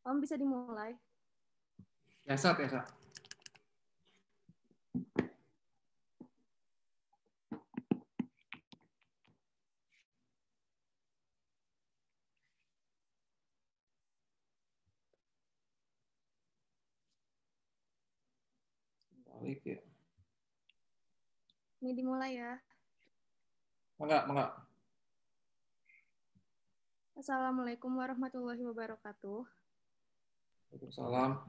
Om bisa dimulai. Biasa, biasa. Balik ya. Ini dimulai ya. Enggak, enggak. Assalamualaikum warahmatullahi wabarakatuh. Waalaikumsalam.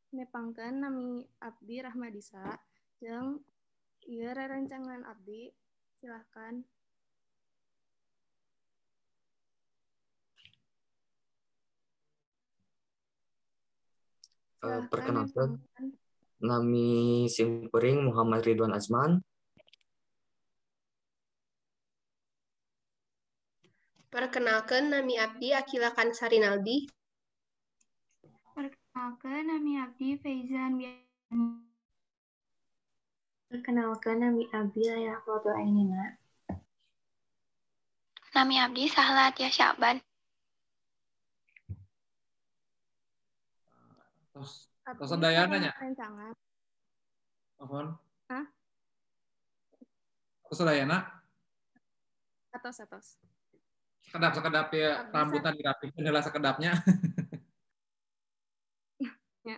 Nepangkeun nami Abdi Rahmadisa jeung ieu rerencangan abdi, silahkan. Silahkan. Perkenalkan, nami simkuring Muhammad Ridwan Azman. Perkenalkan, nami abdi Akila Kansarinaldi. Perkenalkan, nami abdi Faizan Biani. Perkenalkan, nami abdi Laila Foto Ainina. Nami abdi Sahla Atia Syakban. Terus, terus Dayana nya. Rencangan. Telepon. Hah? Terus Dayana? Atos, atos. Sekedap-sekedap ya, rambutnya dirapikan heula sekedapnya. Ya.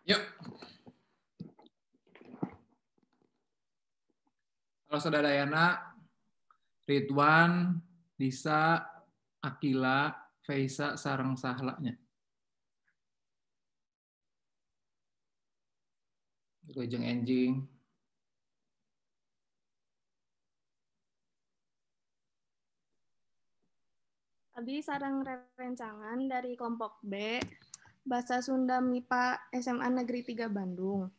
Yuk. Kalau sudah Dayana, Ridwan, Lisa, Akila, Faisa, sareng Sahlanya. Wilujeng enjing. Abdi sareng rerencangan dari kelompok B, Bahasa Sunda MIPA SMA Negeri 3 Bandung.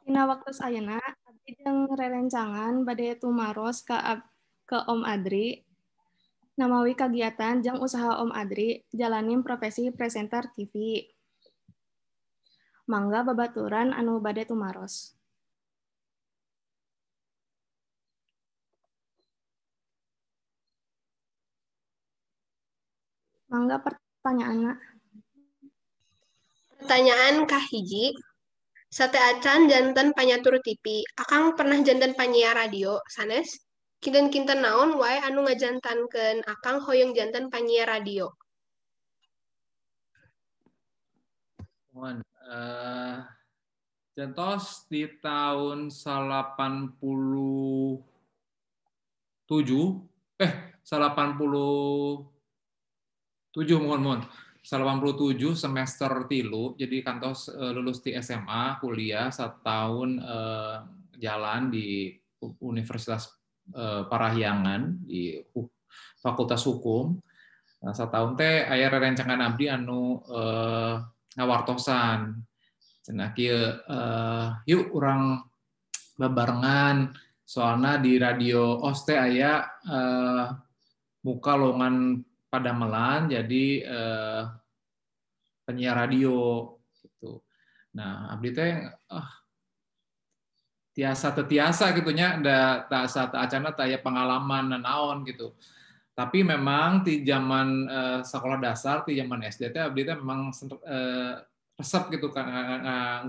Dina waktu ayeuna abdi jeung rerencangan bade tumaros ke Om Adri namawi kagiatan jeung usaha Om Adri jalanin profesi presenter TV. Mangga babaturan anu bade tumaros. Mangga pertanyaanna. Pertanyaan kahiji, sateuacan janten panyatur TV, akang pernah janten panyiar radio, sanes? Kinten-kinten naon wae anu ngajantankeun akang hoyong janten panyiar radio? Mohon, jantos di tahun 87 mohon 87 semester 3, jadi kantos lulus di SMA, kuliah setahun jalan di Universitas Parahyangan di Fakultas Hukum. Nah, setahun teh aya rerencangan abdi anu ngawartosan. Cenah kieu, yuk urang babarengan soalna di radio OS teh aya muka lowongan padamelan jadi penyiar radio gitu. Nah, abdi teh tiasa teu tiasa gitu nya, da saat acana teu aya pengalaman nanaon gitu. Tapi memang di zaman sekolah dasar, di zaman SD teh abdi teh memang resep gitu kan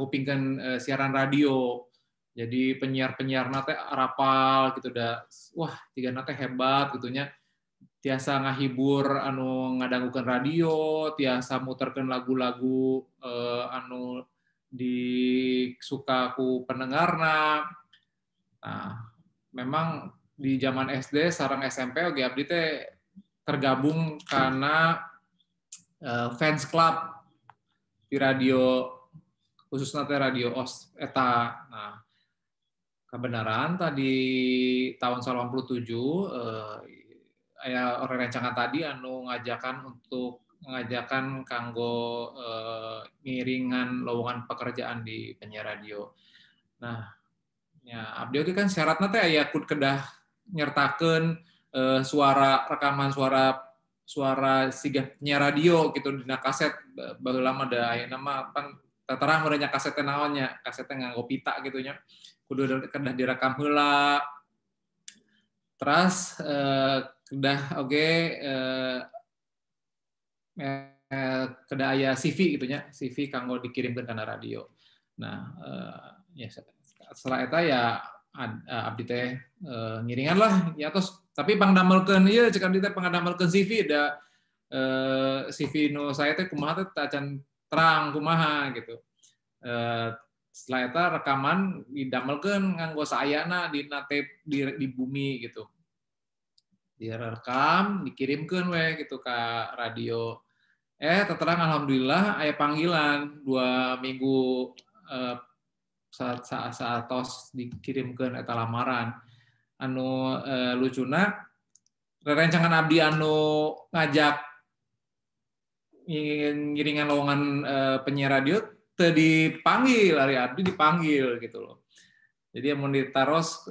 ngupingkeun siaran radio. Jadi penyiar-penyiarna teh arapal gitu da, wah tigana teh hebat gitu nya. Tiasa ngahibur anu ngadangukeun radio, tiasa muterkeun lagu-lagu anu disuka ku pendengarna. Nah, memang di zaman SD sareng SMP oge abdi teh tergabung karena fans club di radio, khususnya teh radio OS eta. Nah, Kebenaran tadi tahun 87 aya rerencangan tadi anu ngajakan kanggo ngiringan lowongan pekerjaan di penyiar radio. Nah, ya abdi oge kan syaratna teh aya kedah nyertakeun suara rekaman suara suara siga penyiar radio gitu dina kaset. Baheula mah da ayeuna mah pan terang meureun nya kaset teh naon nya, kaset teh nganggo pita gitu nya, kudu kedah direkam heula. Terus kedah oge kedah aya CV gitu nya, CV kanggo dikirimkeun kana radio. Nah, ya setelah eta ya abdi teh ngiringan lah ya, terus tapi pangdamelkeun ieu, cek abdi teh pangdamelkeun CV, da CV nu saya teh kumaha teh tacan terang kumaha gitu. Setelah eta rekaman didamelkeun nganggo saayana dina tape di bumi gitu. Direkam, dikirimkeun we gitu ke radio. Terang alhamdulillah aya panggilan 2 minggu saat saat, saat tos dikirimkeun eta lamaran. Anu lucuna, rerencangan abdi anu ngajak ngiringan lowongan penyiar radio teu dipanggil, ari abdi dipanggil gitu loh. Jadi mun ditaros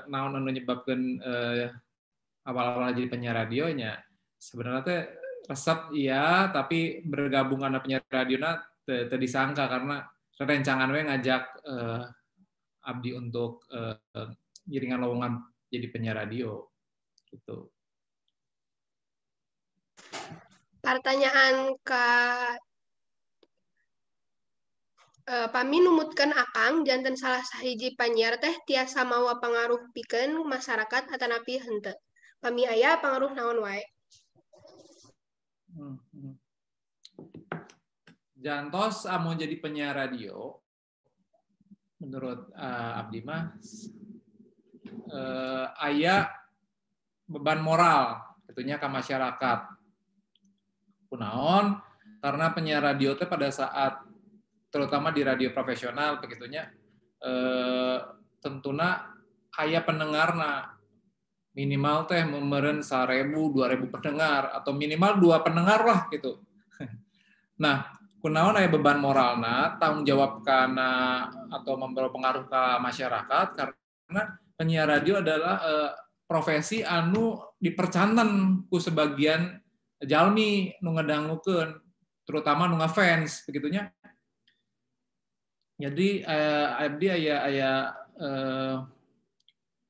naon anu nyebabkeun awal-awal jadi penyiar radionya, sebenarnya teh resep iya, tapi bergabung karena penyiar radiona teu disangka karena rerencangan we ngajak abdi untuk ngiringan lowongan jadi penyiar radio gitu. Pertanyaan ke pami numutkeun Akang, janten salah sahiji panyiar teh tiasa mawa pangaruh pikeun masyarakat atanapi henteu? Pami aya, pangaruh naon wae? Jantos amun jadi penyiar radio, menurut abdi mah aya beban moral itunya ke masyarakat. Kunaon? Karena penyiar radio teh pada saat terutama di radio profesional begitunya tentuna aya pendengarna, minimal teh meureun 1000 2000 pendengar atau minimal dua pendengar lah gitu. Nah, kunaon aya beban moralna, tanggung jawab karena atau memberi pengaruh ke masyarakat, karena penyiar radio adalah profesi anu dipercanten ku sebagian jalmi nu ngedangukeun, terutama nu ngefans begitunya. Jadi abdi aya aya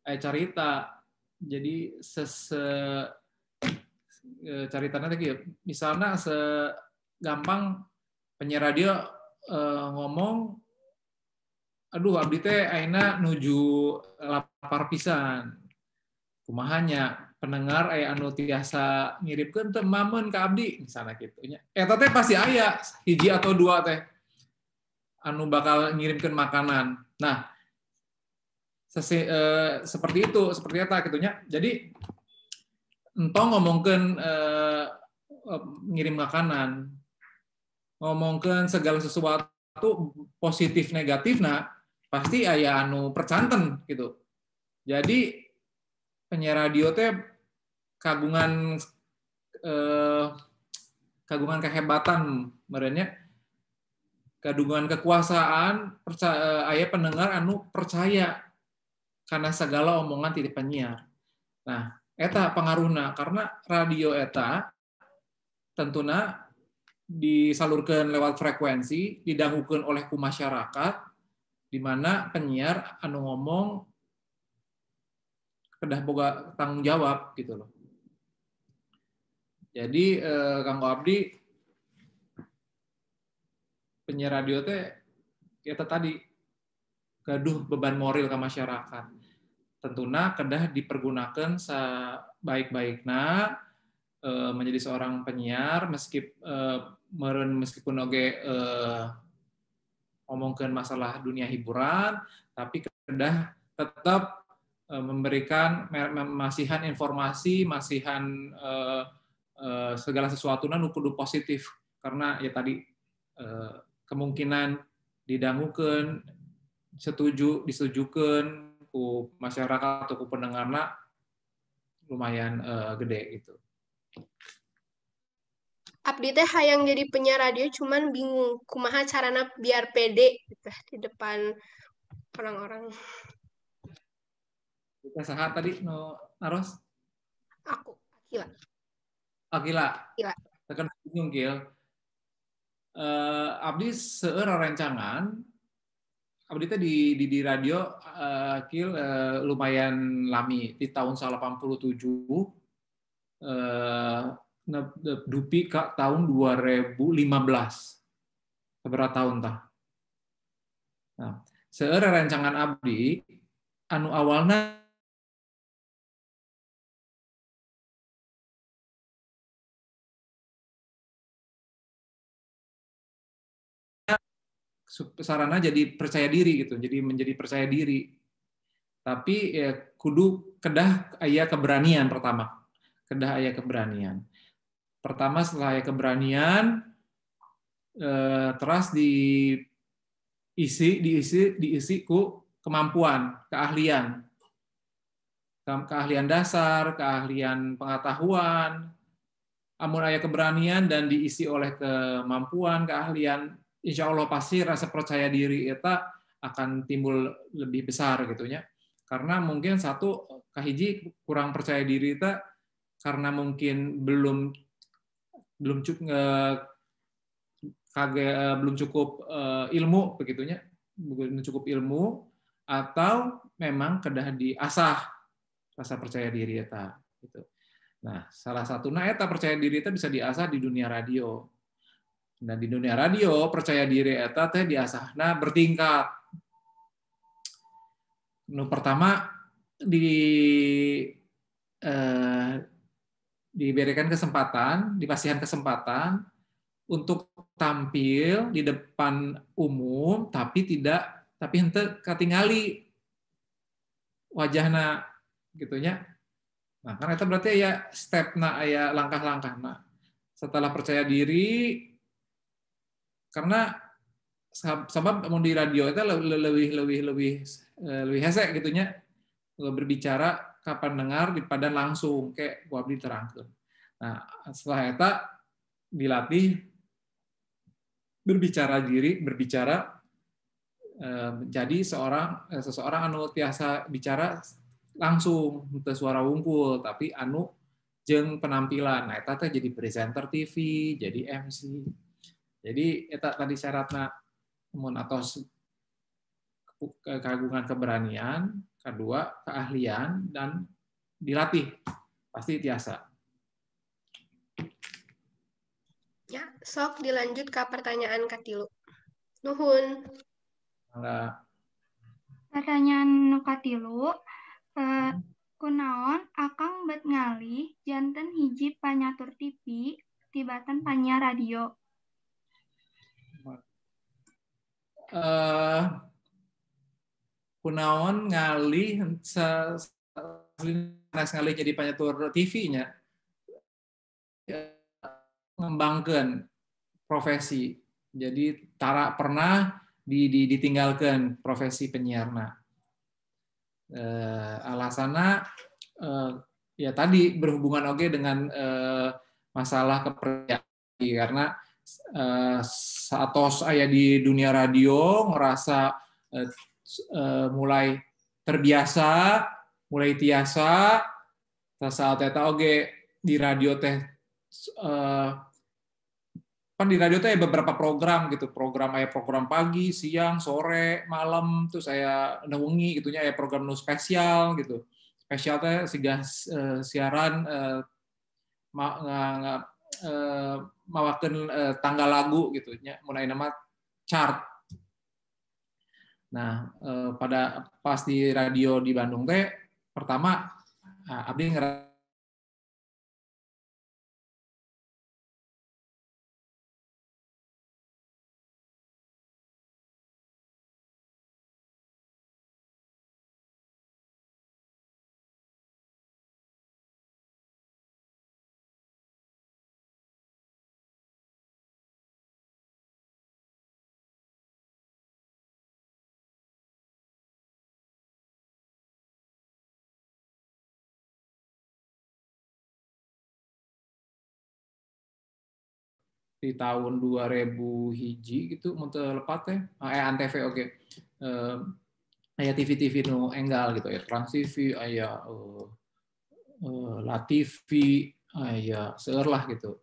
aya carita. Jadi sese caritana teh kieu, misalnya segampang penyiar radio ngomong, "Aduh, abdi teh ayeuna nuju lapar pisan, kumaha nya, pendengar aya anu tiasa ngirimkeun teu mameun ka abdi?" misalnya kitu nya. Eta teh pasti aya hiji atau dua teh anu bakal ngirimkeun makanan. Nah, seperti itu, seperti eta gitu nya. Jadi entong ngomongkeun ngirim makanan, ngomongkeun segala sesuatu positif negatif, nah pasti aya anu percanten gitu. Jadi penyiar radio teh kagungan kagungan kehebatan meureun nya, kagungan kekuasaan, aya pendengar anu percaya karena segala omongan ti penyiar. Nah, eta pengaruhna karena radio eta tentuna disalurkan lewat frekuensi, didangukeun oleh ku masyarakat, di mana penyiar anu ngomong kedah boga tanggung jawab gitu loh. Jadi kanggo abdi, penyiar radio teh eta tadi gaduh beban moral ke masyarakat. Tentuna kedah dipergunakan sebaik-baikna menjadi seorang penyiar, meskipun oge ngomongkeun masalah dunia hiburan, tapi kedah tetap memberikan masihan informasi, masihan segala sesuatu nu kudu positif karena ya tadi kemungkinan didangukeun setuju, disetujukan ku masyarakat atau ku pendengarna lumayan gede gitu. Abdi teh hayang jadi penyiar radio cuman bingung kumaha carana biar pede gitu di depan orang-orang. Kita saha tadi nu naros? Aku, Akila. Akila. Akila. Tekan bingung Kil. Abdi seueur rencangan abdi teh di radio Kil lumayan lami di tahun 87 dupi ka tahun 2015. Seberapa tahun tah? Nah, seueur rencangan abdi anu awalna sarana jadi percaya diri gitu, jadi menjadi percaya diri. Tapi ya, kudu kedah aya keberanian pertama. Kedah aya keberanian. Pertama setelah aya keberanian, teras diisi ku kemampuan, keahlian. Keahlian dasar, keahlian pengetahuan. Amun aya keberanian dan diisi oleh kemampuan, keahlian, insya Allah pasti rasa percaya diri eta akan timbul lebih besar gitu nya. Karena mungkin satu kahiji kurang percaya diri eta karena mungkin belum cukup belum cukup ilmu begitunya, belum cukup ilmu atau memang kedah diasah rasa percaya diri eta gitu. Nah, salah satuna eta percaya diri eta bisa diasah di dunia radio. Nah, di dunia radio percaya diri eta teh diasahna bertingkat. Nu pertama diberikan kesempatan, dipasihan kesempatan untuk tampil di depan umum tapi tidak tapi henteu katingali wajahna gitu nya. Nah, kan eta berarti aya stepna, aya langkah-langkahna. Setelah percaya diri, karena sebab mau di radio itu lebih hese gitunya berbicara kapan dengar di padan langsung kayak gua abdi terangkeun. Nah, setelah eta dilatih berbicara diri, berbicara menjadi seseorang anu tiasa bicara langsung teu suara wungkul tapi anu jeung penampilan. Nah, eta teh jadi presenter TV, jadi MC. Jadi eta tadi syaratna mun atos kagungan keberanian, kedua keahlian dan dilatih pasti tiasa. Ya, sok dilanjut ke pertanyaan katilu. Nuhun. Mangga. Pertanyaan nu katilu, kunaon akang bet ngalih janten hiji panyatur TV tibatan panyiar radio? Kunaon ngalih ngalih jadi panyatur TV-nya ngembangkeun profesi. Jadi tara pernah ditinggalkan profesi penyiarna. Alasanna ya tadi berhubungan oge dengan masalah kepercayaan, karena saatos aya di dunia radio ngerasa mulai terbiasa, mulai tiasa, saat eta oge di radio teh kan di radio teh beberapa program gitu, program aya program pagi, siang, sore, malam, tuh saya wengi gitunya aya program nu spesial gitu. Spesial teh siga siaran mawakeun tanggal lagu gitu nya, mun aya nama chart. Nah, pada pas di radio di Bandung teh pertama abdi ngerasa Di tahun 2000 hiji gitu mun teu lepat teh, Antv oge. Aya TV-TV nu enggal gitu ya, Trans TV, aya La TV, aya seueur lah gitu.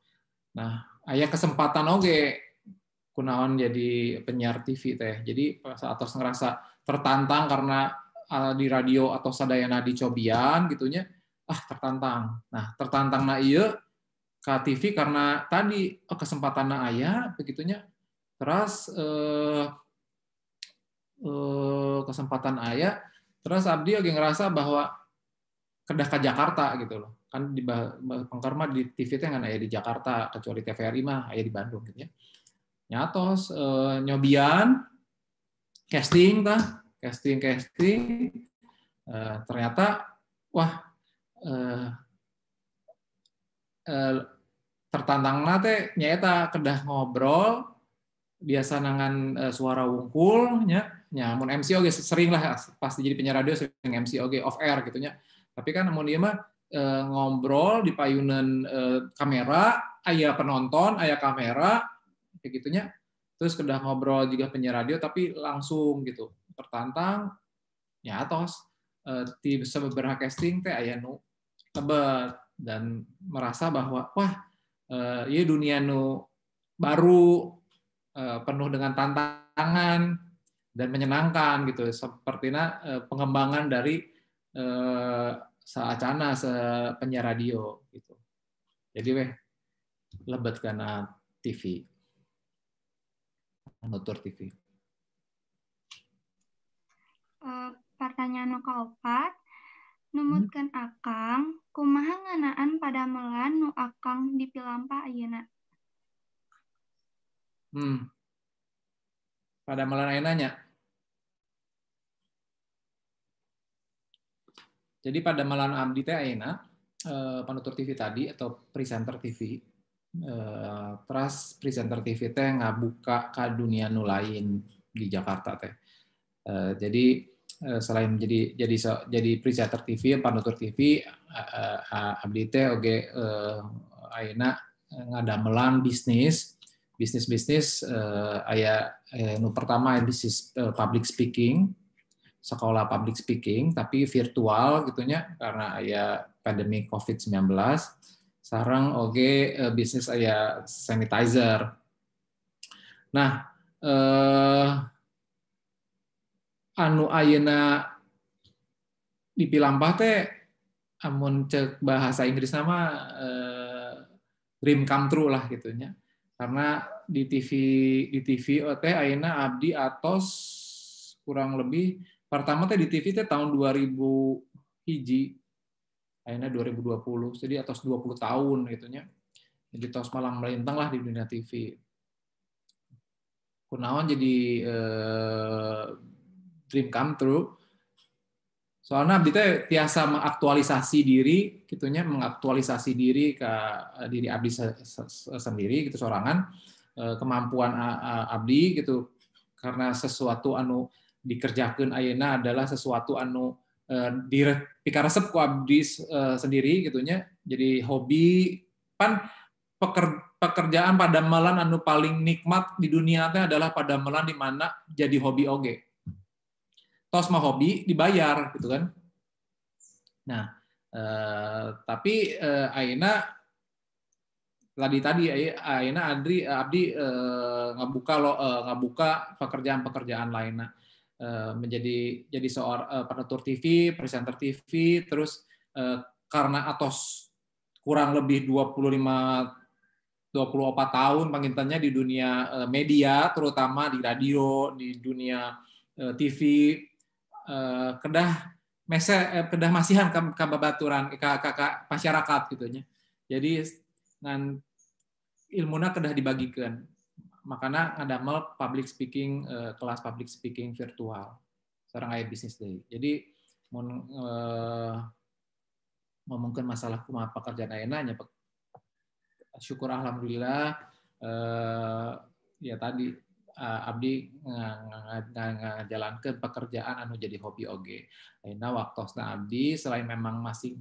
Nah, aya kesempatan oge kunaon jadi penyiar TV teh. Jadi pas atos ngerasa tertantang karena di radio atau sadayana dicobian gitunya, ah tertantang. Nah, tertantang na ieu ka TV karena tadi kesempatan aya begitunya. Terus kesempatan aya, terus abdi oge ngerasa bahwa kedah ke Jakarta gitu loh. Kan di pengker mah di TV teh ngan aya di Jakarta, kecuali TVRI mah aya di Bandung gitu ya. Nya tos nyobian casting tah, casting casting ternyata wah tertantangna teh nyaeta kedah ngobrol biasa nangan suara wungkul nya. Nya mun MC oge sering lah, pasti jadi penyiar radio sering MC oge off air gitu nya. Tapi kan mun ieu mah ngobrol di payunan kamera, aya penonton, aya kamera kayak gitunya. Terus kedah ngobrol juga penyiar radio tapi langsung gitu. Tertantang ya atos di beberapa casting teh aya nu lebet dan merasa bahwa wah ieu dunia nu baru, penuh dengan tantangan dan menyenangkan gitu. Sepertinya pengembangan dari saacana penyiar radio gitu. Jadi weh lebet kana TV. Nutur TV. Pertanyaan nu kaopat, numutkeun Akang, kumaha ngeunaan padamelan nu Akang dipilampah ayeuna? Padamelan ayeuna nya. Jadi padamelan abdi teh ayeuna panutur TV tadi atau presenter TV. Terus presenter TV teh ngabuka ka dunia nu lain di Jakarta teh. Jadi selain jadi presenter TV, panutur TV, abdi teh oge ayeuna ngadamelan bisnis aya nu pertama bisnis public speaking, sekolah public speaking tapi virtual gitunya karena aya pandemi COVID-19. Sareng oge bisnis aya sanitizer. Nah, anu ayeuna dipilampah teh amun cek bahasa Inggris nama dream come true lah gitunya. Karena di TV teh ayeuna abdi atos kurang lebih pertama teh di TV teh tahun 2000 hiji. Ayeuna 2020, jadi atas 20 tahun gitunya. Jadi tos malang melintang lah di dunia TV. Kunaon jadi dream come true. Soalnya abdi teh tiasa mengaktualisasi diri gitunya, mengaktualisasi diri ke diri abdi sendiri gitu sorangan, kemampuan abdi gitu. Karena sesuatu anu dikerjakeun ayeuna adalah sesuatu anu pikaresep ku abdi sendiri gitunya. Jadi hobi pan pekerjaan padamelan anu paling nikmat di dunia teh adalah padamelan di mana jadi hobi oge. Tos mah hobi dibayar gitu kan. Nah, tapi ayeuna tadi ayeuna abdi ngabuka pekerjaan-pekerjaan lainnya. Menjadi jadi seorang penutur TV, presenter TV, terus karena atos kurang lebih 24 tahun pangintennya di dunia media, terutama di radio, di dunia TV, kedah mese kedah masihan ka babaturan ka masyarakat gitu nya. Jadi ngan ilmuna kedah dibagikan. Makanya ngadamel public speaking, kelas public speaking virtual sareng aya bisnis deui. Jadi mun ngomongkeun masalah kumaha pekerjaan ayeuna nya, syukur alhamdulillah, ya tadi abdi ngajalankeun pekerjaan anu jadi hobi oge. Ayeuna waktosna abdi selain memang masih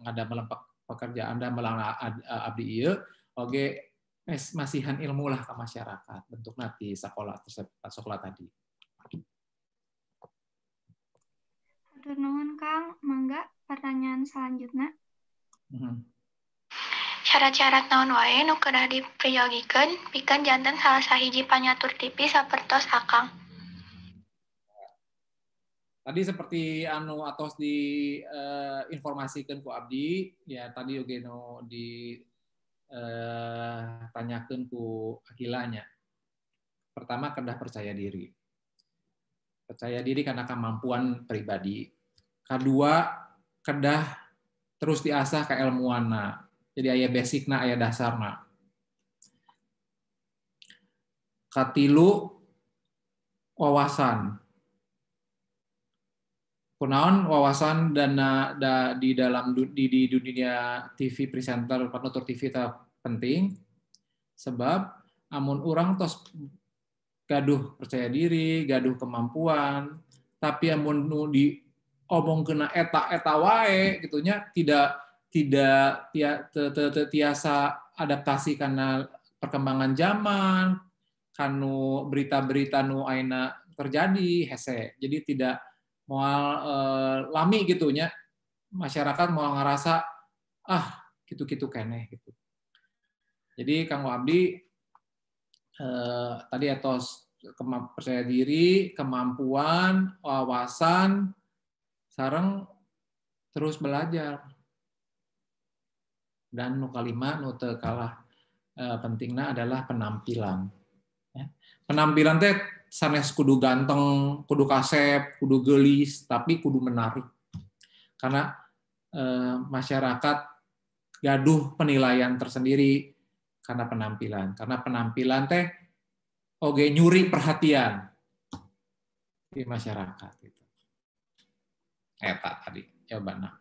ngadamel pekerjaan dan melang abdi ieu oge Masihan ilmu lah ke masyarakat bentuk nanti sekolah sekolah tadi. Hatur nuhun Kang, mangga pertanyaan selanjutnya. Syarat-syarat naon wae nu kedah dipriyogikeun pikeun janten salah sahiji panyatur TV sapertos Akang? Tadi seperti anu atos di informasikan ku abdi ya, tadi oge nu di tanyakeun ku Akilanya. Pertama kedah percaya diri. Percaya diri karena kemampuan pribadi. Kedua, kedah terus diasah keilmuanna. Jadi aya basicna, aya dasarna. Katilu, wawasan. Kunaon wawasan dana di dalam di dunia TV presenter, penutur TV itu penting, sebab amun urang tos gaduh percaya diri, gaduh kemampuan, tapi amun nu diomong kena eta-eta wae gitunya tidak tidak tiasa adaptasi karena perkembangan zaman, kanu berita-berita nu ayeuna terjadi hese. Jadi tidak moal lami gitunya, masyarakat moal ngerasa ah gitu-gitu keneh gitu. Jadi Kang Abdi tadi etos percaya diri, kemampuan, wawasan, sareng terus belajar. Dan nu kalima nu teu kalah pentingna adalah penampilan. Ya. Penampilan teh sanes kudu ganteng, kudu kasep, kudu geulis, tapi kudu menarik. Karena masyarakat gaduh penilaian tersendiri karena penampilan. Karena penampilan teh oge nyuri perhatian di masyarakat gitu. Eta tadi jawabanna.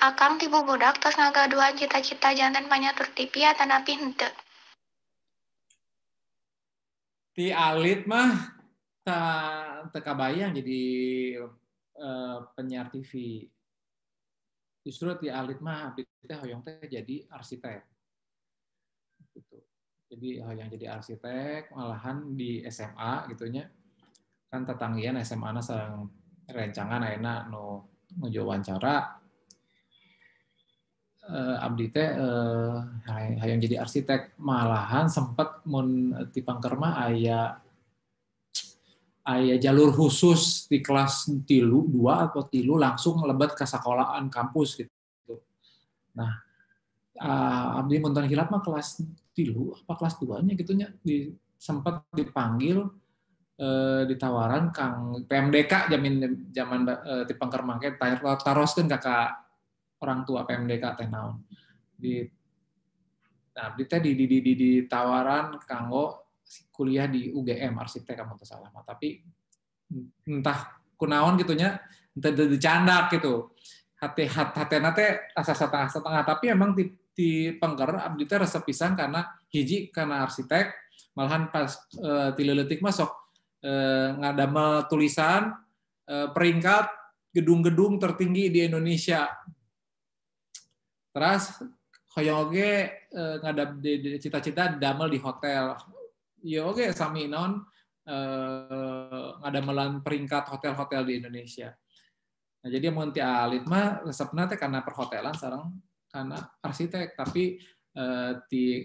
Akang ti bubudak tos ngagaduhan cita-cita janten panyatur TV atanapi henteu? Ti alit mah teu kabayang jadi penyiar TV. Justru ti alit mah abdi teh hoyong teh jadi arsitek. Gitu. Jadi hoyong jadi arsitek malahan di SMA gitunya. Kan tetanggian SMA-na sareng rencangan ayeuna nu nuju wawancara. Abdi teh hayang jadi arsitek, malahan sempat mun ti pangker mah aya jalur khusus di kelas 2 atau 3 langsung lebet ke sekolahan kampus gitu. Nah, abdi mun teu hilap mah kelas 3 apa kelas 2-nya gitunya sempat dipanggil ditawaran Kang PMDK jamin zaman ti pangker mangke taroskeun ka orang tua PMDK teh naon. Di nah abdi teh di ditawaran kanggo kuliah di UGM arsitek kamu teu salah mah, tapi entah kunaon gitunya entah dicandak gitu. Hati hatena teh asa setengah-setengah, tapi emang di pengker abdi teh resep pisan karena hiji karena arsitek, malahan pas ti leutik mah sok ngadamel tulisan peringkat gedung-gedung tertinggi di Indonesia. Terus hoyong oge ngadap cita-cita damel di hotel. Ya oge sami naon ngadamelan peringkat hotel-hotel di Indonesia. Nah, jadi mun ti alit mah resepna teh karena perhotelan sareng karena arsitek, tapi di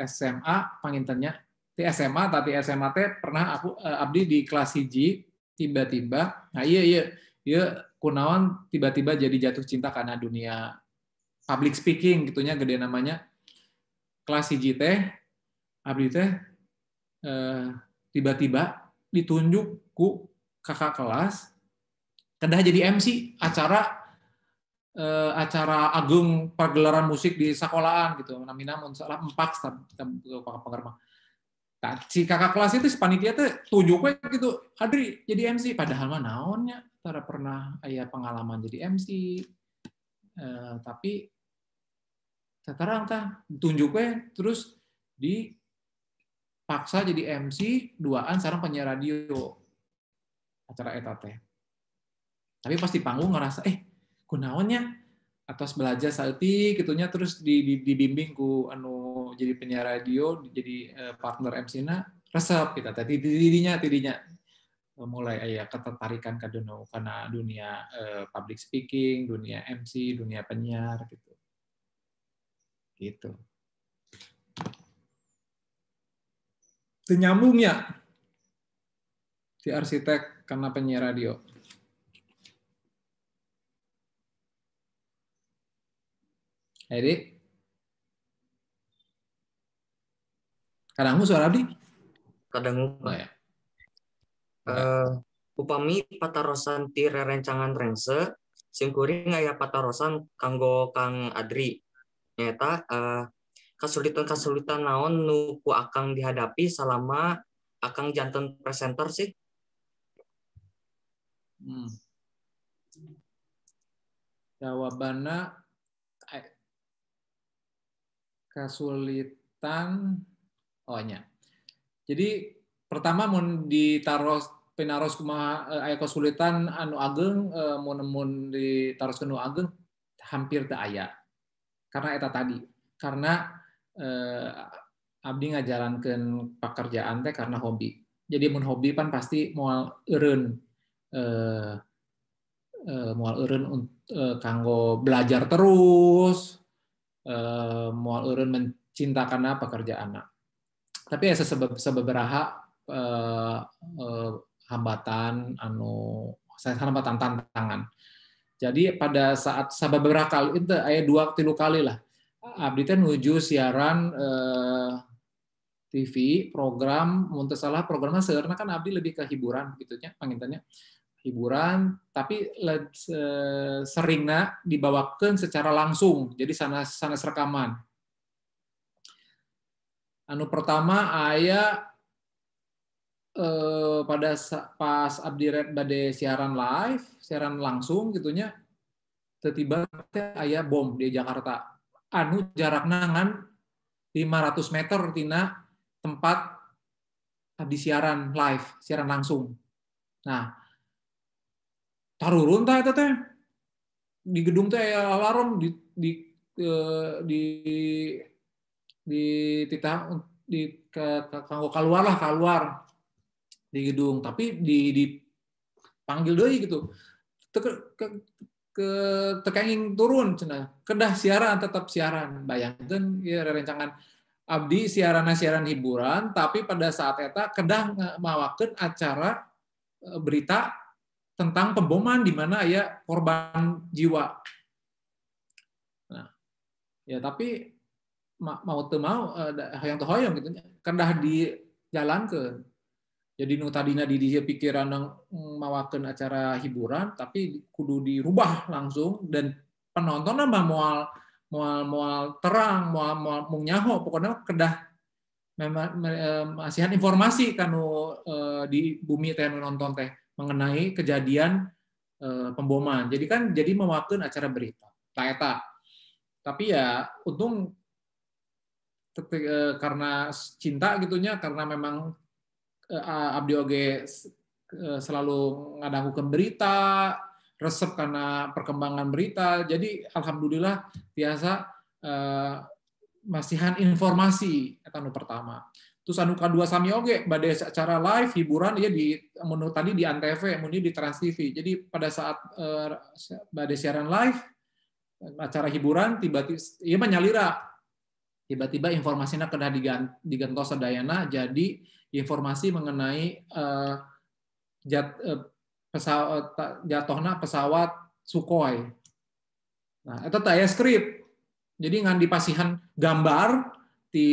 SMA pangintennya di SMA tapi SMA teh pernah aku abdi di kelas 1 tiba-tiba nah iya kunaon tiba-tiba jadi jatuh cinta karena dunia public speaking gitunya gede namanya. Kelas 1 teh abdi teh tiba-tiba ditunjuk ku kakak kelas kedah jadi MC acara acara agung pagelaran musik di sekolahan gitu. Namina mun salah empak pengerma. Nah, si kakak kelas itu si panitia teh tunjuk we gitu, Adri jadi MC, padahal mah naonnya tara pernah aya pengalaman jadi MC. Tapi terang tah tunjuk we terus dipaksa jadi MC duaan sareng penyiar radio acara eta teh. Tapi pas di panggung ngerasa kunaonnya Atos belajar saeutik kitu nya, terus dibimbing ku anu jadi penyiar radio, jadi partner MC-na, resep kita teh tidinya tidinya mulai aya ketertarikan ka dunia, kana dunia public speaking, dunia MC, dunia penyiar gitu. Gitu. Teu nyambung ya di arsitek karena penyiar radio. Edi, kadangu suara abdi? Kadangu. Oh, ya. Upami patarosan ti rerencangan rengse, simkuring aya patarosan kanggo Kang Adri. Nyaeta kasulitan-kasulitan naon nu ku Akang dihadapi selama Akang janten presenter sih? Jawabanna kasulitan, oh nya. Jadi pertama mun ditaros pinaros kumaha aya kesulitan anu ageng, mun mun ditaroskeun nu ageng hampir teu aya. Karena eta tadi, karena abdi ngajalankeun pekerjaan teh karena hobi. Jadi mun hobi pan pasti moal eureun, moal eureun kanggo belajar terus, moal eureun mencintakanna pekerjaanna. Tapi ya sababaraha hambatan anu hambatan tantangan. Jadi pada saat sababaraha kali itu aya 2-3 kali lah abdi teh nuju siaran TV program, mun teu salah programna seueurna kan abdi lebih ke hiburan gitu nya pangintennya. Hiburan tapi seringna dibawakeun secara langsung. Jadi sanes sanes rekaman. Anu pertama aya pada pas abdi bade siaran live, siaran langsung gitunya, tiba-tiba aya bom di Jakarta. Anu jarakna ngan 500 meter tina tempat abdi siaran live, siaran langsung. Nah, tarurun tah eta teh. Di gedung teh aya alarm di titah di ke kanggo keluar lah, keluar di gedung, tapi dipanggil deui gitu. Ke tekenging turun cenah. Kedah siaran, tetap siaran. Bayangkeun ieu rerencangan abdi siaranna siaran hiburan, tapi pada saat eta kedah mawakeun acara berita tentang pemboman di mana aya korban jiwa. Nah, ya tapi mau teu mau hoyong teu hoyong gitu kedah dijalankeun. Jadi nu tadina di dieu pikiran mawakeun acara hiburan tapi kudu dirubah langsung dan penontonna mah moal moal moal terang, moal moal mung nyaho, pokoknya kedah masihan informasi kanu di bumi teh nu nonton teh mengenai kejadian pemboman. Jadi kan jadi memawakeun acara berita. Tah eta. Tapi ya untung karena cinta gitunya, karena memang abdi oge selalu ngadangukeun berita, resep karena perkembangan berita. Jadi alhamdulillah biasa masihan informasi eta nu pertama. Terus anu kadua sami oge bade acara live hiburan ya di menurut tadi di Antv, mun di Trans TV. Jadi pada saat bade siaran live acara hiburan tiba-tiba ieu mah nyalira. Tiba-tiba informasinya kedah digantos sadayana jadi informasi mengenai pesawat jatuhna pesawat Sukhoi. Nah, eta teh aya skrip. Jadi ngan dipasihan gambar di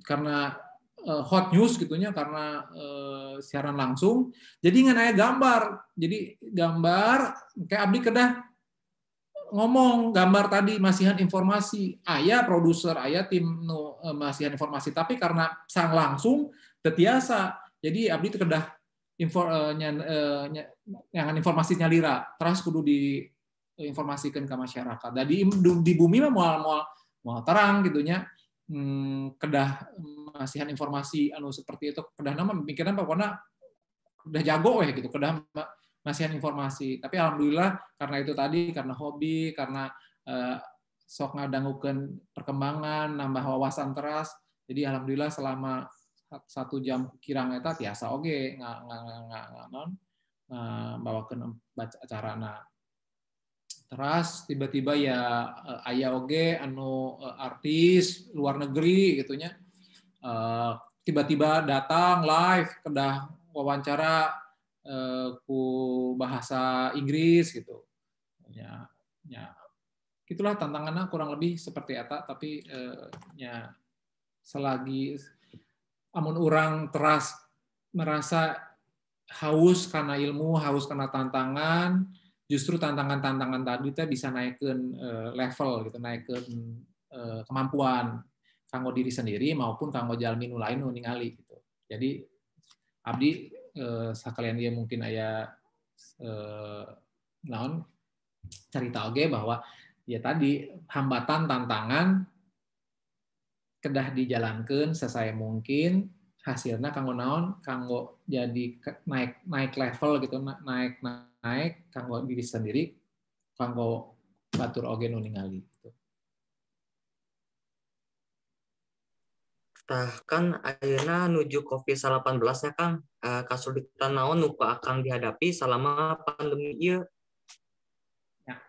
karena hot news gitunya, karena siaran langsung. Jadi ngan aya gambar. Jadi gambar kayak abdi kedah ngomong gambar tadi masihan informasi. Aya produser, aya tim nu masihan informasi, tapi karena sang langsung teu tiasa. Jadi abdi teh kedah nyangan informasi nyalira, terus kudu diinformasikan ke masyarakat. Jadi di bumi mah moal moal moal terang gitunya. Kedah masihan informasi anu seperti itu, kedah nama pikiran pokoknya udah jago weh gitu, kedah masihan informasi. Tapi alhamdulillah karena itu tadi, karena hobi, karena sok ngadangukeun perkembangan, nambah wawasan teras. Jadi alhamdulillah selama 1 jam kirang eta tiasa oge nga nga nga nga non bawakeun baca acarana. Teras tiba-tiba ya aya oge anu artis luar negeri gitu nya, tiba-tiba datang live, kedah wawancara ku bahasa Inggris gitu ya. Ya itulah tantangannya, kurang lebih seperti eta. Tapi ya selagi amun urang teras merasa haus karena ilmu, haus karena tantangan, justru tantangan-tantangan tadi teh bisa naikkan level gitu, naikkan kemampuan kanggo diri sendiri maupun kanggo jalmi nu lain nu ningali gitu. Jadi abdi sekalian dia mungkin aya naon cerita oge bahwa ya tadi, hambatan, tantangan kedah dijalankan sesae mungkin, hasilnya kanggo naon, kanggo jadi naik naik level gitu, naik naik kanggo diri sendiri, kanggo batur oge nu ningali gitu. Tah, kan ayeuna nuju COVID-19 nya, Kang, kasulitan naon nu ku Akang dihadapi selama pandemi ieu? Ya.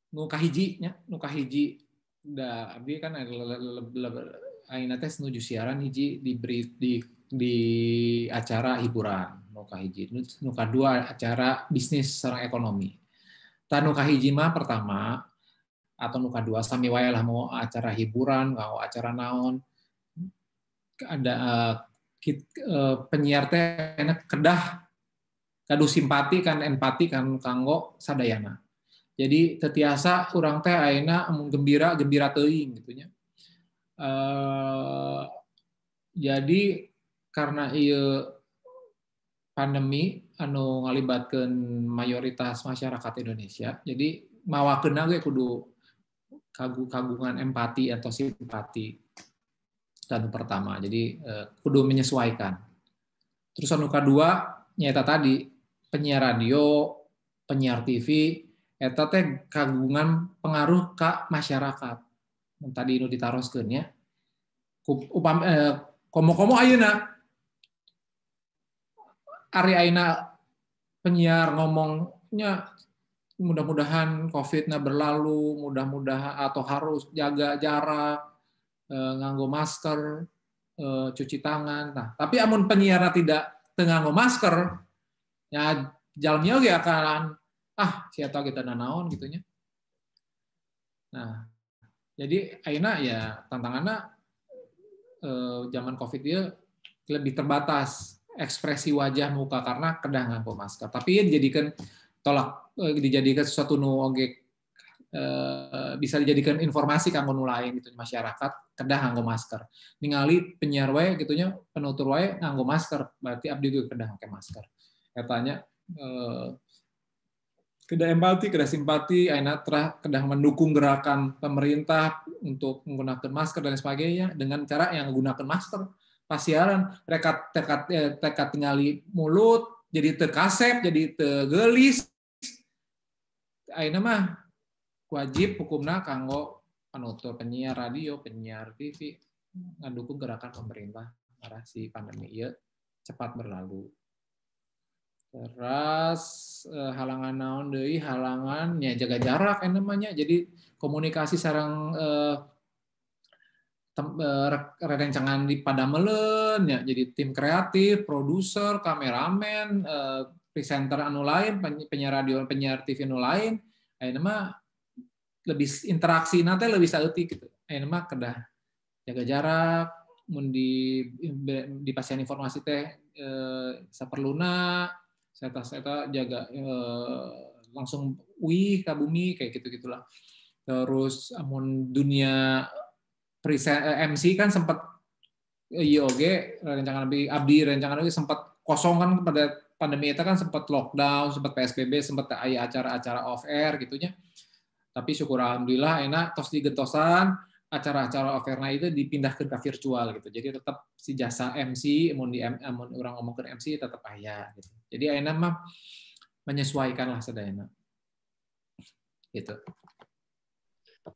Nu kahiji nya, nu kahiji da abdi kan ayeuna teh nuju siaran hiji diberi di acara hiburan nu kahiji, nu kadua acara bisnis sareng ekonomi. Tah, nu kahiji mah pertama atau nu kadua sami wae lah, mau acara hiburan mau acara naon, ada penyiar teh enak kedah gaduh simpati kan, empati kan kanggo sadayana. Jadi teu tiasa urang teh ayeuna amun gembira, gembira teuing gitu nya. Jadi karena ieu pandemi anu ngalibatkeun mayoritas masyarakat Indonesia, jadi mawakeunna ge kudu kagungan empati atau simpati. Anu pertama, jadi kudu menyesuaikan. Terus anu kadua nyaeta tadi, penyiar radio, penyiar TV eta teh kagungan pengaruh ka masyarakat. Tadi nu ditaroskeun nya. Upam komo-komo ayeuna, ari ayeuna penyiar ngomongnya mudah-mudahan COVID-nya berlalu, mudah-mudahan atau harus jaga jarak, nganggo masker, cuci tangan. Nah, tapi amun penyiar tidak teu nganggo masker, ya jalmi oge akan, "Ah, siapa kita nanaon," gitu nya. Nah, jadi ayeuna ya tantangannya zaman Covid dia lebih terbatas ekspresi wajah muka karena kedah nganggo masker. Tapi ya dijadikan tolak dijadikan sesuatu nu oge bisa dijadikan informasi kanggo nu lain gitu, masyarakat kedah nganggo masker. Ningali penyiar wae gitu nya, penutur wae nganggo masker, berarti abdi juga kedah nganggo masker. Katanya kedah empati, kedah simpati, ayeuna terah kedah mendukung gerakan pemerintah untuk menggunakan masker dan sebagainya dengan cara yang menggunakan masker. Pas siaran reka teka teka tingali mulut jadi teu kasep, jadi teu geulis. Ayeuna mah wajib hukumna kanggo penutur, penyiar radio, penyiar TV ngedukung gerakan pemerintah arah si pandemi ieu cepat berlalu. Terus halangan naon deui? Halangannya jaga jarak namanya. Jadi komunikasi sareng rerencangan di padamelan ya. Jadi tim kreatif, produser, kameramen, presenter anu lain, penyiar radio, penyiar TV anu lain, ayeuna mah lebih interaksi nanti lebih saeutik gitu. Ayeuna mah kedah jaga jarak, mun di pasihan informasi teh saperluna, saya jaga langsung uih ka bumi, kayak gitu gitulah. Terus amun dunia MC kan sempat ieu oge rerencangan abdi, abdi rerencangan oge sempat kosong kan pada pandemi itu kan, sempat lockdown, sempat PSBB, sempat aya acara-acara off air gitu nya. Tapi syukur alhamdulillah enak tos digentosan, acara-acara off-airna itu dipindahkan ke virtual gitu. Jadi tetap si jasa MC, mun di mun urang ngomongkeun MC tetap aya gitu. Jadi ayeuna mah menyesuaikan lah sadayana. Gitu.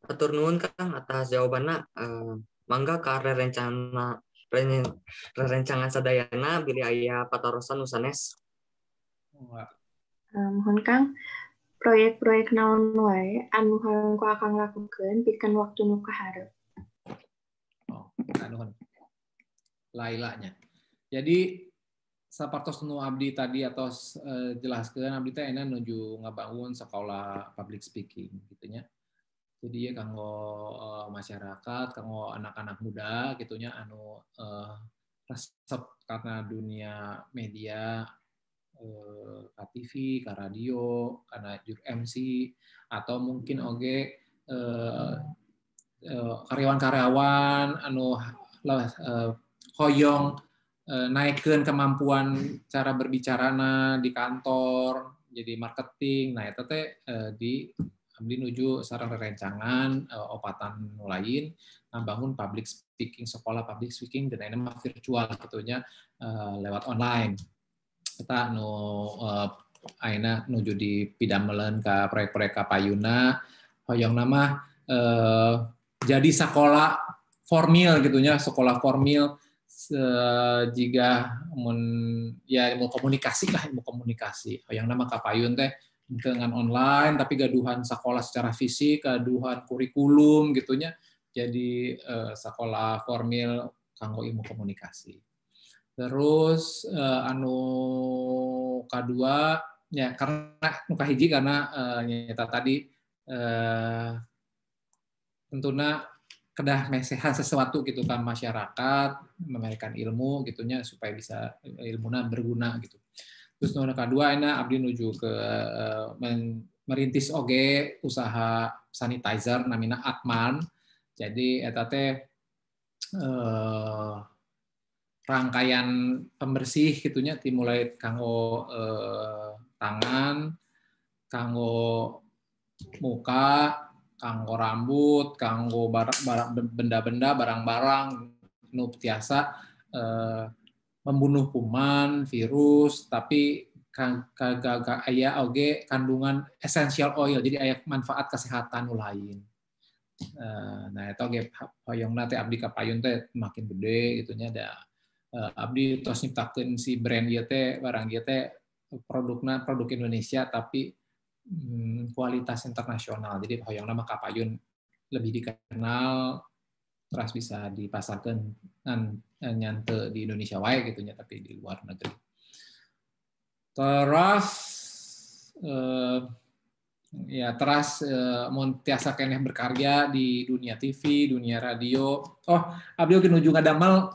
Hatur nuhun, Kang, atas jawabanna. Mangga ka rerencana rerencangan sadayana bilih aya patarosan nu sanes. Muhun, Kang, proyek-proyek naon wae anu hoyong ku Akang lakukeun pikeun waktu nu kaharep? Oh, nuhun. Lailanya. Jadi sapertos nu abdi tadi atau jelaskeun, abdi teh ayeuna nuju ngabangun sekolah public speaking gitu nya. Jadi ya kanggo masyarakat, kanggo anak-anak muda gitu nya anu resep karena dunia media, ka TV, ka radio, karena jur MC, atau mungkin oge karyawan-karyawan anu hoyong naikkeun kemampuan cara berbicarana di kantor, jadi marketing. Nah, eta teh di abdi nuju sareng rerencangan opatan nu lain ngabangun public speaking, sekolah public speaking, dan ayeuna mah virtual gitu nya, lewat online. Kita nu ayeuna nuju di pidameleun ka proyek-proyek ka payuna, hoyongna mah jadi sekolah formil gitu nya, sekolah formil jika mun ya ilmu komunikasi lah, ilmu komunikasi. Hoyongna mah kapayun teh dengan online tapi gaduhan sekolah secara fisik, gaduhan kurikulum gitu nya, jadi sekolah formil kanggo ilmu komunikasi. Terus anu kadua ya, karena nu kahiji karena nyata tadi tentunya kedah mesehan sesuatu gitu kan masyarakat, memberikan ilmu gitu nya supaya bisa ilmuna berguna gitu. Terus nu kedua ayeuna abdi nuju ke merintis oge usaha sanitizer namina Atman. Jadi eta teh rangkaian pembersih gitu nya, dimulai kanggo tangan, kanggo muka, kanggo rambut, kanggo barang, benda-benda, barang-barang nu tiasa membunuh kuman, virus, tapi aya oge kandungan essential oil, jadi aya manfaat kesehatan nu lain. Nah, itu oge hoyongna teh abdi kapayun teh makin gede gitu nya, da abdi tos nyiptakeun si brand ieu teh, barang ieu teh produkna produk Indonesia tapi kualitas internasional. Jadi hoyongna mah kapayun lebih dikenal, terus bisa dipasarkan ngan nyante di Indonesia wae gitu nya, tapi di luar negeri. Terus ya teras mun tiasa keneh berkarya di dunia TV, dunia radio. Oh, abdi oge nuju ngadamel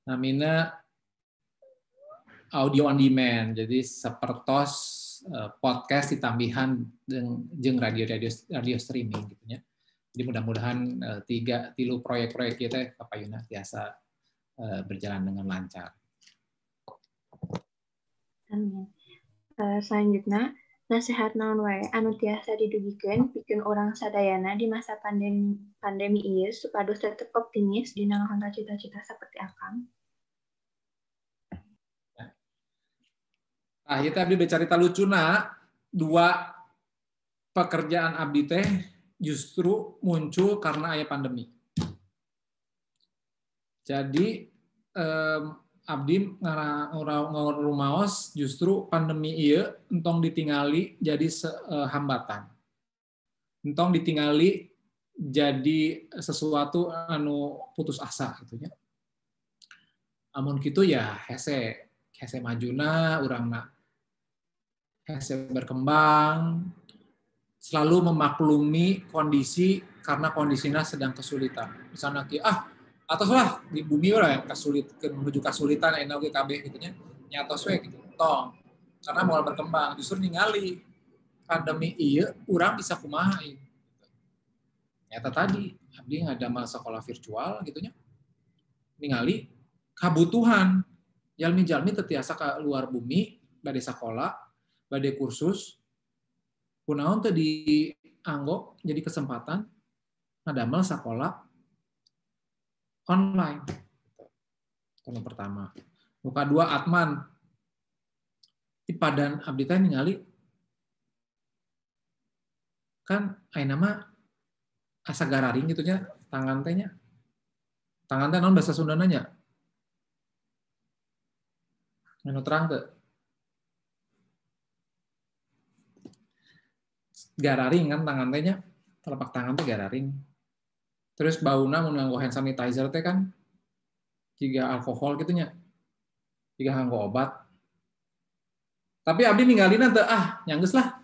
namina audio on demand. Jadi sapertos podcast ditambihan jeung radio radio radio streaming gitu nya. Jadi mudah-mudahan tiga tilu proyek-proyek kita kapayuna tiasa berjalan dengan lancar. Amin. Selanjutnya, nasihat naon wae anu tiasa didugikeun pikeun urang sadayana di masa pandemi pandemi ieu supados tetep optimis dina ngahontal cita-cita seperti Akang? Nah, ieu teh abdi bercerita lucuna, dua pekerjaan abdi teh justru muncul karena aya pandemi. Jadi abdi ngarumaos justru pandemi ieu entong ditingali jadi hambatan. Entong ditingali jadi sesuatu anu putus asa gitu nya. Amun kitu ya hese hese majuna urangna, hese berkembang, selalu memaklumi kondisi karena kondisinya sedang kesulitan. Misalnya ah atos lah di bumi lah yang kasulit menuju kasulitan enak oge kabeh gitu nya, nya atos we gitu. Tong. Karena mau berkembang justru ningali pandemi ieu urang bisa kumaha ieu. Nyata tadi abdi ngadamel sekolah virtual gitu nya. Ningali kabutuhan jalmi-jalmi teu tiasa ka luar bumi bade sakola, bade kursus, kunaon teu di dianggo jadi kesempatan ngadamel sekolah online. Itu pertama. Nu kadua Atman. Di padan abdi teh ningali kan ayeuna mah asa gararing gitu nya tangan teh nya. Tangan teh naon bahasa Sundana nya? Anu terang teu? Gararing kan tangan teh nya, telapak tangan teh gararing. Terus bauna mun nganggo hand sanitizer teh kan jiga alkohol gitu nya. Jiga nganggo obat. Tapi abdi ninggalina teu ah, nya geus lah.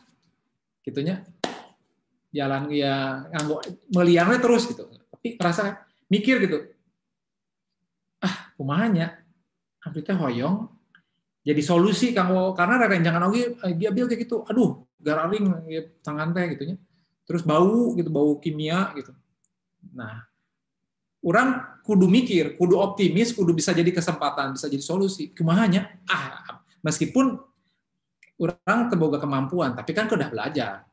Kitu nya. Jalan ya nganggo melian we terus gitu. Tapi rasa mikir gitu. Ah, kumaha nya? Abdi teh hoyong jadi solusi kanggo karena rerencangan oge dia bil kayak gitu. Aduh, gararing tangan teh gitu nya. Terus bau gitu, bau kimia gitu. Nah, orang kudu mikir, kudu optimis, kudu bisa jadi kesempatan, bisa jadi solusi. Kumaha nya? Ah, meskipun orang teu boga kemampuan, tapi kan udah belajar.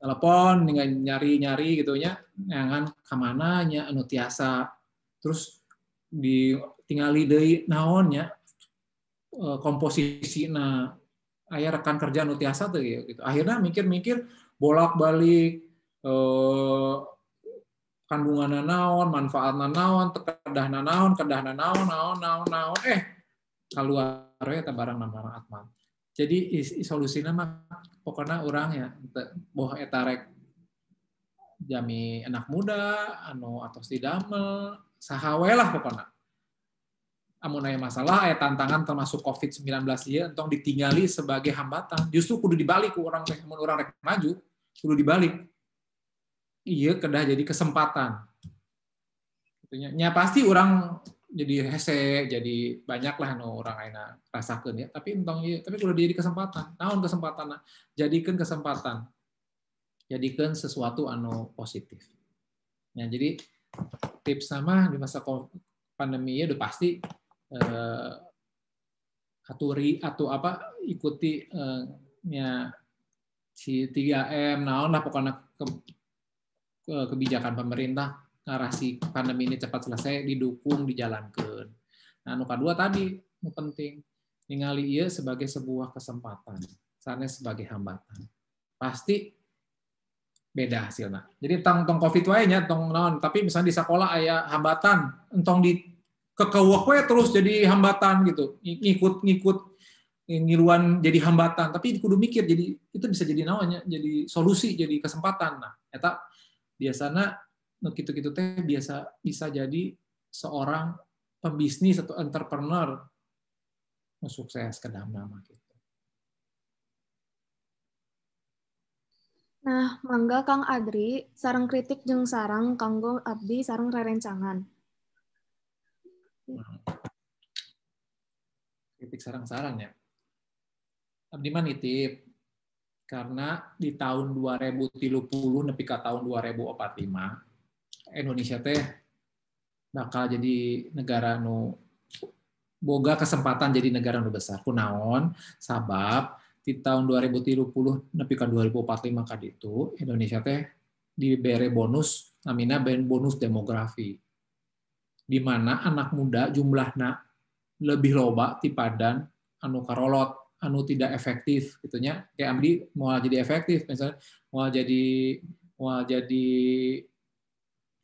Telepon dengan nyari-nyari gitu nya, nyangan ka mana nya anu tiasa. Terus ditingali deui naon nya komposisina aya rekan kerja anu tiasa teu gitu. Akhirnya mikir-mikir bolak-balik kandunganna naon, manfaatna naon, kedahna naon, naon, naon, naon, keluar we eta barang namana Atman. Jadi solusina mah pokokna urang ya boh eta rek jami anak muda anu atos didamel saha we lah pokokna. Amun aya masalah aya tantangan termasuk COVID-19 ieu entong ditinggali sebagai hambatan. Justru kudu dibalik ku urang teh mun urang rek maju kudu dibalik. Iya kedah jadi kesempatan. Nya pasti orang jadi hese, jadi banyak lah nu orang ayeuna rasakeun ya. Tapi entong ieu, tapi kudu jadi kesempatan. Naon kesempatanna? Jadikeun kesempatan. Jadikeun sesuatu anu positif. Ya, jadi tips sama di masa pandemi ya udah pasti aturi atau apa ikuti nya si 3M naon lah pokoknya kebijakan pemerintah ngarasi pandemi ini cepat selesai didukung dijalankan. Nah, nu kadua tadi nu penting ningali ieu sebagai sebuah kesempatan, sanes sebagai hambatan. Pasti beda hasilnya. Jadi tong tong Covid wae nya tong naon, tapi misalnya di sekolah aya hambatan, entong di kekeuwek we terus jadi hambatan gitu. Ngikut-ngikut ngiluan jadi hambatan, tapi kudu mikir jadi itu bisa jadi naonnya, jadi solusi, jadi kesempatan. Nah, eta biasana nu kitu-kitu teh biasa bisa jadi seorang pembisnis atau entrepreneur nu sukses ke dalam nama gitu. Nah, mangga Kang Adri sareng kritik jeung sarang kanggo abdi sareng rerencangan. Kritik sarang-sarang ya. Abdi mah nitip karena di tahun 2030 nepi ka tahun 2045 Indonesia teh bakal jadi negara nu boga kesempatan jadi negara nu besar. Kunaon? Sabab di tahun 2030 nepi ka 2045 ka ditu Indonesia teh dibere bonus namina bonus demografi. Di mana anak muda jumlahna lebih loba tipadan anu karolot, anu tidak efektif gitu nya. Kayak abdi moal jadi efektif misalnya moal jadi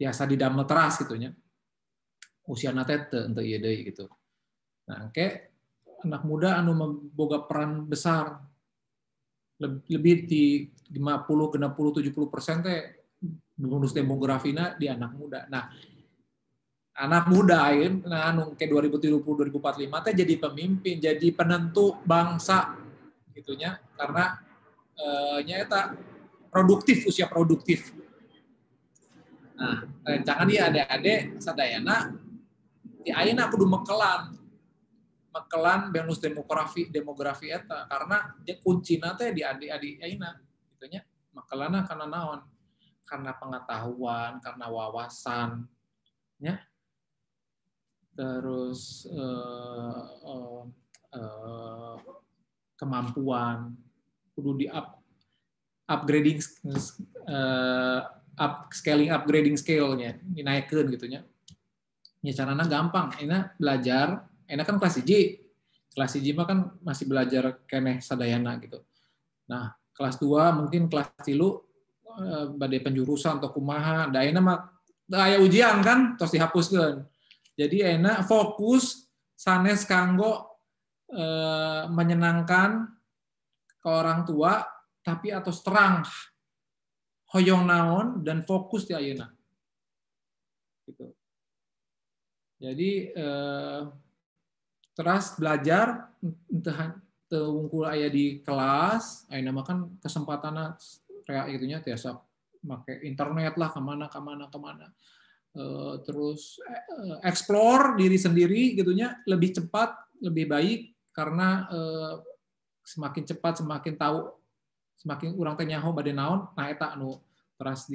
tiasa didamel teras gitu nya. Usiana teh teu ieu deui gitu. Nah, engke anak muda anu boga peran besar lebih di 50, 60, 70% teh bonus demografina di anak muda. Nah, anak muda ayeuna nah, anu ke 2030 2045 teh jadi pemimpin, jadi penentu bangsa gitunya karena nya eta produktif, usia produktif. Nah, rencangan dia adik-adik sadayana di ayeuna kudu mekelan. Mekelan bonus demografi eta karena kuncina teh di adik-adik ayeuna gitu nya. Mekelanna karena naon? Karena pengetahuan, karena wawasan nya. Terus kemampuan kudu di upgrading Up scaling, upgrading scale-nya, dinaikkeun gitu nya. Ya carana gampang, enak belajar, enak kan kelas 1. Kelas 1 mah kan masih belajar keneh sadayana gitu. Nah, kelas 2 mungkin kelas 3 bade penjurusan atau kumaha, da ayeuna mah aya ujian kan tos dihapuskeun. Jadi enak fokus sanes kanggo menyenangkan ke orang tua, tapi atau terang hoyong naon dan fokus di ayeuna. Gitu. Jadi terus belajar teu wungkul aya di kelas, ayeuna mah kan kesempatanna rea gitu nya, tiasa make internet lah kemana kemana kemana. Terus explore diri sendiri gitu nya, lebih cepat lebih baik karena semakin cepat semakin tahu, semakin urang teh nyaho bade naon. Nah, eta anu teras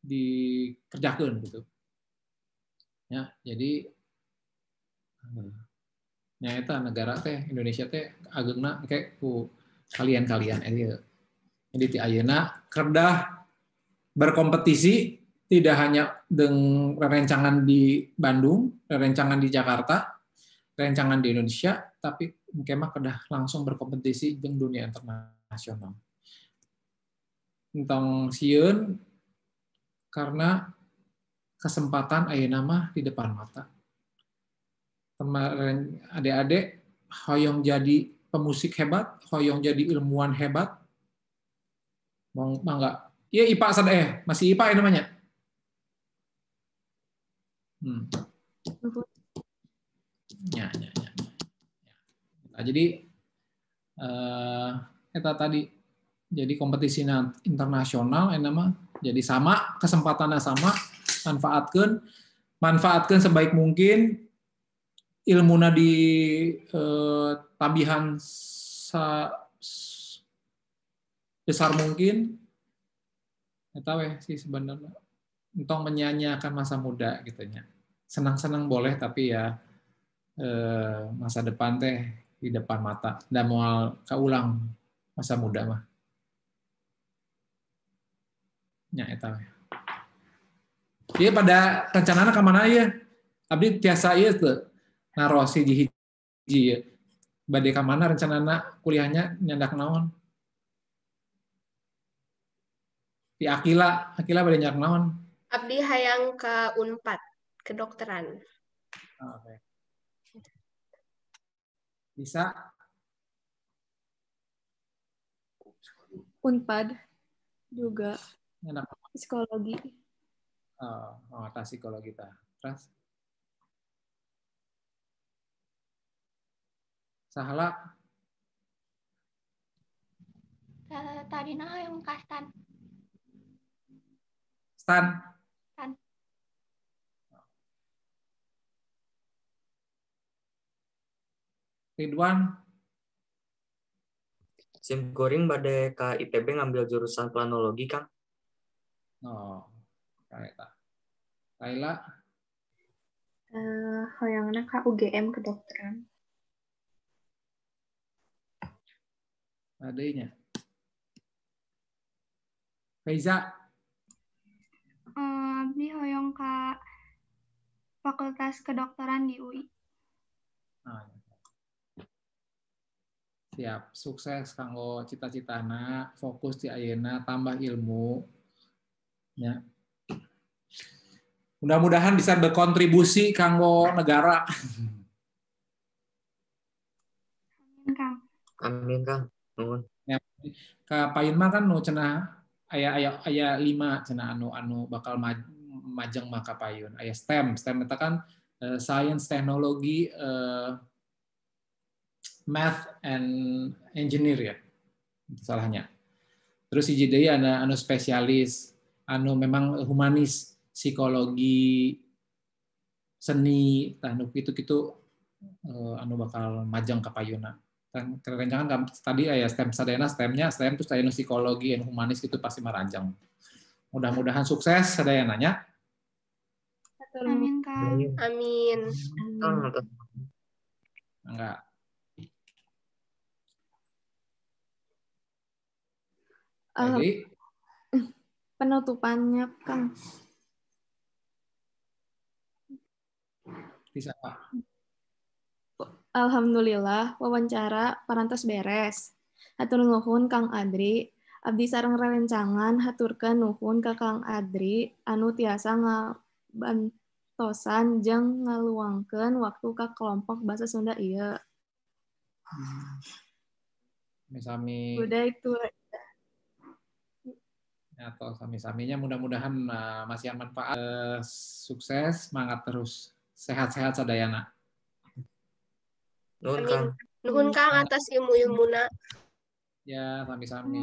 dikerjakeun gitu ya. Jadi nya eta negara teh Indonesia teh ageungna kayak ku kalian-kalian ieu. Jadi ti ayeuna kedah berkompetisi tidak hanya dengan rerencangan di Bandung, rerencangan di Jakarta, rerencangan di Indonesia, tapi engke mah kedah langsung berkompetisi jeung dunia internasional. Entong sieun karena kesempatan ayeuna mah di depan mata. Kemarin adik-adik hoyong jadi pemusik hebat, hoyong jadi ilmuwan hebat. Mau enggak? Iya IPA sad masih IPA ya namanya. Ya, ya, ya. Nah, jadi eta tadi jadi kompetisi internasional enak mah jadi sama kesempatannya sama, manfaatkan manfaatkan sebaik mungkin, ilmuna di tabihan besar mungkin. Eta weh sih sebenarnya. Entong menyia-nyiakan masa muda gitu nya. Senang-senang boleh tapi ya masa depan teh di depan mata. Dan moal kaulang masa muda mah. Nya eta weh. Ieu pada rencanana ka mana ieu? Abdi tiasa ieu teu naros hiji-hiji ieu. Bade ka mana rencanana kuliahnya, nyandak naon? Di Akila, Akila bade nyandak naon? Abdi hayang ke Unpad, kedokteran. Oke. Bisa? Unpad juga. Nyandak psikologi. Oh, atas psikologi ta. Terus? Sahala? Tadina hayang ka STAN. Stan? Stan. Ridwan? Sim kuring bade ka ITB ngambil jurusan planologi, Kang. Oh, kayak ta. Laila? Hoyongna ka UGM kedokteran. Adanya. Faiza? Abdi hoyong ka Fakultas Kedokteran di UI. Ah, ya. Siap, sukses kanggo cita-citana, fokus di ayeuna, tambah ilmu. Ya. Mudah-mudahan bisa berkontribusi kanggo negara. Amin, Kang. Amin, Kang. Nuhun. Ya, ka payun mah kan nu cenah aya aya aya 5 cenah anu anu bakal majeng mah ka payun. Aya STEM, STEM itu kan science, teknologi, math and engineer ya. Itu salahnya. Terus hiji deui anu spesialis, anu memang humanis, psikologi, seni, tah nu kitu-kitu anu bakal majeng ka payunna. Dan kerencangan tadi ya STEM sadayana, STEM-nya STEM terus aya nu psikologi, anu humanis gitu pasti maranjang. Mudah-mudahan sukses sadayananya. Amin, Kang. Amin. Enggak. Jadi Penutupannya, Kang. Bisa, Pak. Alhamdulillah, wawancara parantos beres. Hatur nuhun, Kang Adri. Abdi sareng rerencangan haturkeun nuhun ka Kang Adri anu tiasa ngabantosan jeung ngaluangkeun waktu ka kelompok bahasa Sunda ieu. Sami. Udah itu. Atau sami-saminya, mudah-mudahan masih manfaat. Sukses, semangat terus. Sehat-sehat sadayana. Nuhun, Kang. Nuhun, Kang, atas ilmu-ilmuna. Ya, sami-sami.